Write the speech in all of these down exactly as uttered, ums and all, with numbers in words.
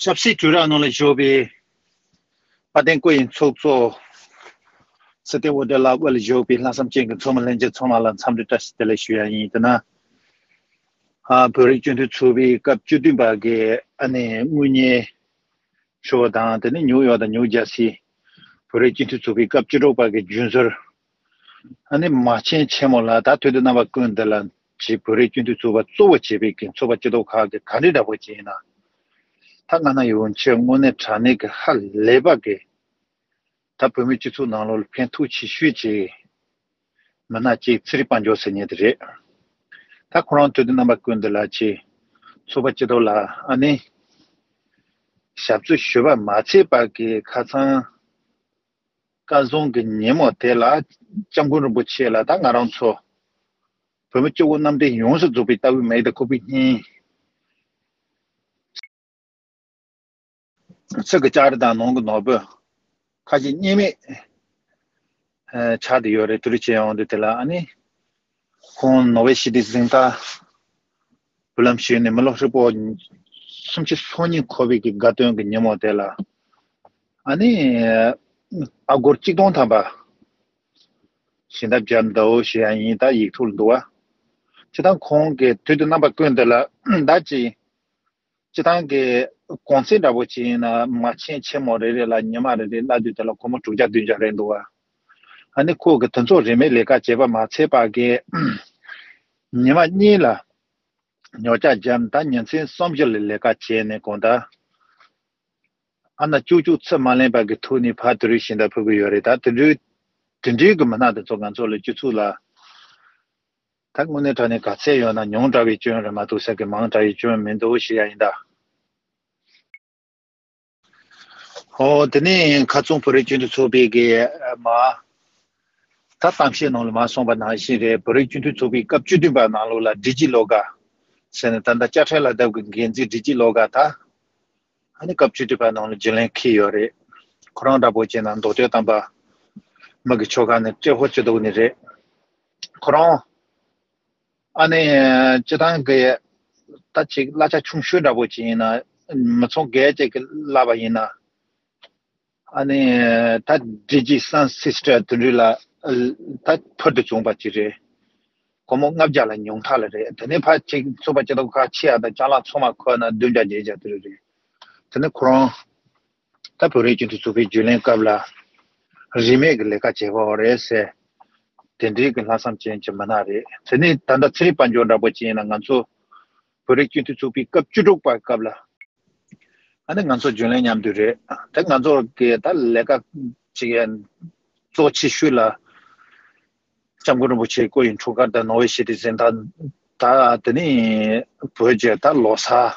ཆབ་སྲིད་དྲིལ་བསྒྲགས་ནང་ལ་བཞུགས་པའི་དཔལ་ལྡན་སྐུ་ཡི་ཚོགས་གཙོ་སྲིད་སྐྱོང་འོད་ཟེར་ལགས་དབུ་ལ་བཞུགས་པའི་ལྷག་བསམ་ཅན་གྱི་ཚོགས་མི་ལྷན་རྒྱས་ཚང་མ་ལ་འཚམས་འདྲི་བཀྲ་ཤིས་བདེ་ལེགས་ཞུ་ཡ་ཡིན། དེ་ན་ཨ་བོད་རིགས་སྤྱི་མཐུན་ཚོགས་པའི་སྐབས་བཅུ་བདུན་པ་གི་ཨ་ནི་དངུལ་གཉེར་ཤོག་དང་དེ་ནས་ཉུའུ་ཡོག་དང་ཉུའུ་ཇར་སི་བོད་རིགས་སྤྱི་མཐུན་ཚོགས་པའི་སྐབས་བཅུ་དྲུག་པ་གི་རྒྱུན་ཟུར་ཨ་ནི་མ་ཆེན་ཆེན་མོ་ལ་ད་དུས་དང་རྣམ་པ་ཀུན་ཏུ་ལ་ཅིག་བོད་རིགས་སྤྱི་མཐུན་ཚོགས་པ་གཙོ་བོ་བྱས་པའི་གི་ཚོགས་པ་སྐྱིད་སྡུག་ཁག་གི་ག་འདྲའི་འདྲ་པོ་ཅིག་ཡིན་ན། ད་ང་ན་ཡོང་ཆེད་དངོས་གནས་དྲང་གནས་ཀྱི་ཧ་ལས་པ་གི་ད་བོད་མི་སྤྱི་ཚོགས་ནང་ལོགས་ལ་ཕན་ཐོགས་ཆེ་ཤོས་ཀྱི་མི་སྣ་གཅིག་ཚེ་རིང་དཔལ་འབྱོར་ཟེར་མཁན་དེ་རེད། ད་ཁོ་རང་དུས་དང་རྣམ་པ་ཀུན་ཏུ་ལ་ཆེ་ཚོགས་པ་སྐྱིད་སྡུག་ལ་ཨ་ནི་ཞབས་ཕྱི་ཞུ་བ་མ་ཚད་པ་གི་ཁ་སང་སྐལ་བཟང་གི་ཉིན་མོ་དེ་ལ་སྐྱབས་མགོན་རིན་པོ་ཆེ་ལ་ད་ང་རང་ཚོ་བོད་མི་སྤྱི་བོ་གནམ་བསྟན་ཡོངས་སུ་རྫོགས་པའི་ལྟ་བའི་མེ་ཏོག་ཁོག་པའི་སྙིང་ཚིག་གི་ལྕགས་རི་དང་ནང་གི་ནོར་བུ་ཁ་ཞེ་གཉིས་མེད་ཆགས་བསྡད་ཡོད་རེད། དུ་རུ་བྱས་ཡོང་དུས་དེ་ལ་ཨ་ནི་ཁོང་ནོ་བེལ་ཞི་བདེའི་གཟེངས་རྟགས་འབུལ་ལམ་ཞུས་ནས་མི་ལོ་ཧྲིལ་པོ་སུམ་ཅུ་སོ་གཉིས་འཁོར་བའི་གི་དགའ་སྟོན་གྱི་ཉིན་མོ་དེ་ལ་ཨ་ནི་ཨ་སྒོར་གཅིག་སྟོང་ཐམ་པ་ཞལ་འདེབས་བརྒྱབ་འདུག་ཞུ་ཡ་ཡིན། ད་ཡིག་ཐོག་ལ་འདུག་བ། སྤྱིར་བཏང་ཁོང་གི་དུས་དང་རྣམ་པ་ཀུན་ཏུ་ལ་ད་ཅི་སྤྱིར་བཏང་གི་གོང་ཚད་འདྲ་པོ་ཅིག་ཡིན་ན་མ་ཆེན་ཆེན་མོ་རེ་རེ་ལ་ཉི་མ་རེ་རེ་གླ་དུས་དེ་ལ་སྒོར་མོ་དྲུག་བརྒྱ་བདུན་བརྒྱ་རེད་འདུག་བ། ཨ་ནི་ཁོ་གི་དེ་ཚོ་རིན་མེད་ལས་ཀ་བྱེད་པ་མ་ཚད་པ་གི་ཉི་མ་གཉིས་ལ་ཉོ་ཆ་བརྒྱབ། ད་ཉིན་མཚན་གསུམ་བཞི་ལ་ལས་ཀ་བྱས་ནས་གང་ལྟར་ཨ་ན་ཅུག་ཅུག་ཚུར་མ་ལེན་པ་གི་ཐོག་ནས་ཕར་དུ་རུ་ཞལ་འདེབས་ཕུལ་གི་ཡོད་རེད། ད་དེ་འདྲའི་དེ་འདྲའི་གི་མི་སྣ་དེ་ཚོ་ང་ཚོ་ལ་སྤྱི་ཚོགས་ལ་ད་དངོས་གནས་དྲང་གནས་ག་ཚད་ཡོད་ན་ཉུང་དྲགས་པའི་སྐྱོན་རེད་མ་གཏོགས་ཟེར་གི་མང་དྲགས་པའི་སྐྱོན་མི་འདུག་ཞུ་ཡ་ཡིན་ད། ཨོ་དེ་ནས་ཁ་ཚོང་བོད་རིགས་སྤྱི་མཐུན་ཚོགས་པའི་གི་མ་ད་གཏམ་བཤད་ནང་ལ་མ་གསུངས་པ་ནང་བཞིན་རེད། བོད་རིགས་སྤྱི་མཐུན་ཚོགས་པའི་སྐབས་བཅུ་བདུན་པ་ནང་ལོགས་ལ་སྒྲིག་གཞི་ལོགས་ཀ་ཟེར་ནས་ད་ལྟ་དཔྱ་ཁྲལ་ལ་བརྡབ་གི་འགན་འཛིན་སྒྲིག་གཞི་ལོགས་ཀ་ད་ཨ་ནི་སྐབས་བཅུ་བདུན་པ་ནང་ལ་རྒྱུན་ལས་འཁེལ་ཡོད་རེད། ཁོ་རང་འདྲ་པོ་བྱས་ན་མདོ་སྟོད་དམ་པ་མི་གི་ཆོལ་ཁ་ནས་ཏྲེ་ཧོ་སྤྱི་འདུག་ནི་རེད། ཁོ་རང་ཨ་ནི་སྤྱི་བཏང་གི་ད་ཅིག་གླ་ཆ་ཆུང་ཤོས་འདྲ་པོ་ཅིག་ཡིན་ན་མི་ཚང་བརྒྱད་ཅིག་གི་གླ་བ་ཡིན་ན་ཨ་ནི་ད་ཌི་ཇི་སན་སིས་ཊར་དེ་འདྲ་ལ་ད་ཕུལ་དུ་བྱུང་བ་ཅིག་རེད། སྒོར་མོ་ལྔ་བརྒྱ་ལ་ཉུང་མཐའ་ལ་རེད། དེ་ནས་ཕར་ཅིག་ཚོགས་པ་སྐྱིད་སྡུག་ཁག་ཆེ་ཡ་དང་ཅ་ལག་ཚང་མ་ཁོ་ན་བདུན་བརྒྱ་བརྒྱད་བརྒྱ་དེ་རེད། དེ་ནས་ཁོ་རང་ད་བོད་རིགས་སྤྱི་མཐུན་ཚོགས་པའི་རྒྱུན་ལས་སྐབས་ལ་རིན་མེད་ཀྱི་ལས་ཀ་བྱས་པ་རེད་ཟེར། དེ་འདྲའི་གི་ལྷག་བསམ་ཅན་གྱི་མི་སྣ་རེད། དེ་ནས་ད་ལྟ་ཚེ་རིང་དཔལ་འབྱོར་འདྲ་པོ་ཅིག་ཡིན་ན་ང་ཚོ་བོད་རིགས་སྤྱི་མཐུན་ཚོགས་པའི་སྐབས་བཅུ་དྲུག་པའི་སྐབས་ལ་ཨ་ནི་ང་ཚོ་རྒྱུན་ལས་མཉམ་དུ་རེད། ད་ང་ཚོ་གི་ད་ལས་ཀ་ཅིག་ཡང་གཙོ་ཆེ་ཤོས་ལ་སྐྱབས་མགོན་རིན་པོ་ཆེ་སྐུ་ཡི་འཁྲུངས་སྐར་དང་ནོ་བེལ་ཞི་བདེའི་གཟེངས་རྟགས་ད་དེ་ནས་བོད་ཀྱི་ད་ལོ་གསར་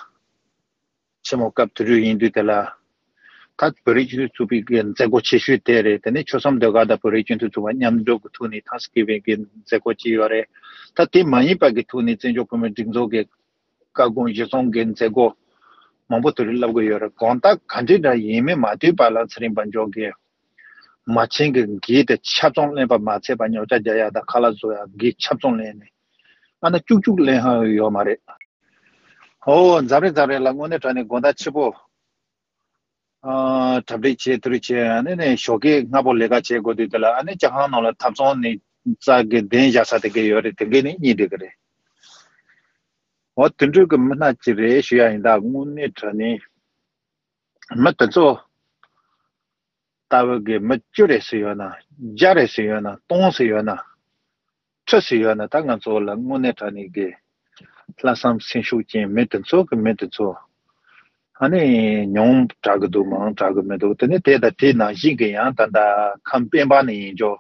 ཆེན་མོ་སྐབས་དེ་དུས་ཡིན་དུས་དེ་ལ་ད་བོད་རིགས་སྤྱི་མཐུན་ཚོགས་པའི་གི་མཛད་སྒོ་ཆེ་ཤོས་དེ་རེད། དེ་ནས་ཆོལ་གསུམ་ཟློས་གར་དང་བོད་རིགས་སྤྱི་མཐུན་ཚོགས་པ་མཉམ་འབྲེལ་གི་ཐོག་ནས་ཐེངས་སི་གི་བིང་གི་མཛད་སྒོ་ཅིག་ཡོད་རེད། ད་དེ་མ་ཡིན་པ་གི་ཐོག་ནས་བཙན་བྱོལ་བོད་མིའི་སྒྲིག་འཛུགས་ཀྱི་བཀའ་དགོངས་གཞིར་བཟུང་གི་མཛད་སྒོ་མང་པོ་དེ་རིགས་བསླབ་གི་ཡོད་རེད། གང་ལྟར་ག་འདྲའི་འདྲ་ཡིན་མིན་མ་ཐོས་པ་ལ་ཚེ་རིང་དཔལ་འབྱོར་གྱིས་མ་བྱན་གྱི་འགན་དེ་ཆ་ཚང་ལེན་པ་མ་ཚད་པ་ཉོ་ཆ་རྒྱག་ཡ་དང་ཁ་ལག་བཟོ་ཡ་འགན་ཆ་ཚང་ལེན་ནས་ཨ་ན་ཅུག་ཅུག་ལེན་ཧ་ཡོད་མ་རེད། ཨོ་འཛམ་རེ་འཛམ་རེ་ལ་དངོས་གནས་དྲང་གནས་དགོང་དག་ཕྱི་པོ། ཨ་གྲ་སྒྲིག་བྱས་དུ་རུ་བྱས་ཨ་ནི་ནས་ཞོགས་ཀས་སྔ་པོ་ལས་ཀ་བྱེད་དགོས་དུས་དེ་ལ་ཨ་ནི་ཇ་ཁང་ནང་ལ་ཐབ་ཚང་ནས་རྩྭ་གི་གདན་བཞག་ས་དེ་གས་ཡོད་རེད། དེ་གས་ནས་གཉིད་སྡོད་གི་རེད། འོ་དེ་འདྲ་གི་མི་སྣ་ཅིག་རེད་ཞུ་ཡ་ཡིན། ད་དངོས་གནས་དྲང་གནས་མི་དེ་ཚོ་ལྟ་བུ་གི་མི་བཅུ་རེ་ཟེར་ཡོད་ན་བརྒྱ་རེ་ཟེར་ཡོད་ན་སྟོང་ཟེར་ཡོད་ན་ཁྲི་ཟེར་ཡོད་ན་ད་ང་ཚོ་ལ་དངོས་གནས་དྲང་གནས་གི་ལྷག་བསམ་སེམས་ཤུགས་ཅན་མི་དེ་ཚོ་གི་མི་དེ་ཚོ་ཨ་ནི་ཉུང་དྲགས་གི་འདུག་མང་དྲགས་གི་མི་འདུག་དེ་ནས་དེ་དང་དེ་ནང་བཞིན་གི་ཡང་ད་ལྟ་ཁམས་སྤེན་པ་ནས་ཡིན་ཆོག་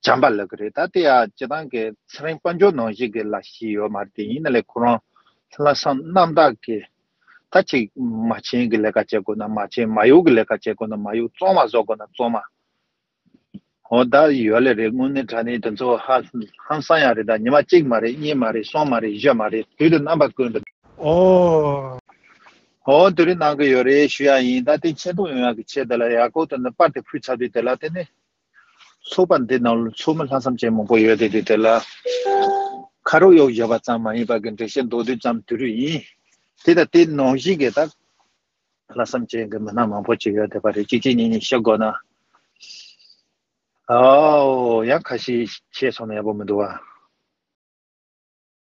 བྱམས་པ་ལགས་ཀྱི་རེད། ད་དེ་ཡང་སྤྱི་བཏང་གི་ཚེ་རིང་དཔལ་འབྱོར་ནང་བཞིན་གི་ལ་ཤེས་ཡོད་མ་རེད། དེ་ཡིན་ན་ལས་ཁོ་རང་ལྷག་བསམ་རྣམ་དག་གི་ད་ཅིག་མ་བྱན་གི་ལས་ཀ་བྱེད་དགོས་ན་མ་བྱན། མ་གཡུག་གི་ལས་ཀ་བྱེད་དགོས་ན་མ་གཡུག་བཙོང་མ་བཟོ་དགོས་ན་བཙོང་མ། འོ་ད་ཡོད་ལེ་རེད། དངོས་གནས་དྲང་གནས་དེ་ཚོ་ཧ་ཧང་སང་ཡ་རེད། ད་ཉི་མ་གཅིག་མ་རེད། གཉིས་མ་རེད། གསུམ་མ་རེད། བཞི་མ་རེད། དུས་དང་རྣམ་པ་ཀུན་ཏུ། ཨོ། ཨོ་དེ་རིང་གནང་གི་ཡོད་རེད་ཞུ་ཡ་ཡིན། ད་དེ་ཆེ་མཐོང་ཡོང་ཡ་གི་ཆེད་དེ་ལ་ཡག་པོ་དེ་ནི་པར་དེ་ཕུལ་ཚར་དུས་དེ་ལ་དེ་ནི་ཚོགས་པ་འདི་ནང་ལ་ཚོགས་མི་ལྷག་བསམ་ཅན་མང་པོ་ཡོད་དེ་དུས་དེ་ལ་ཁ་རོག་གཡོག་བཞག་པ་ཙམ་མ་ཡིན་པ་གི་འགྲེལ་བཤད་མདོར་བསྡུས་ཙམ་དེ་རུ་ཡིན། དེ་ད་དེ་ནང་བཞིན་གི་ད། ལྷག་བསམ་ཅན་གྱི་མི་སྣ་མང་པོ་ཅིག་ཡོད་བསྡད་པ་རེད། གཅིག་གཅིག་གཉིས་གཉིས་བཤད་དགོས་ན། ཨའོ། ཡང་ཁ་ཤས་ཤེས་སོང་ན་ཡག་པོ་མི་འདུག་བ།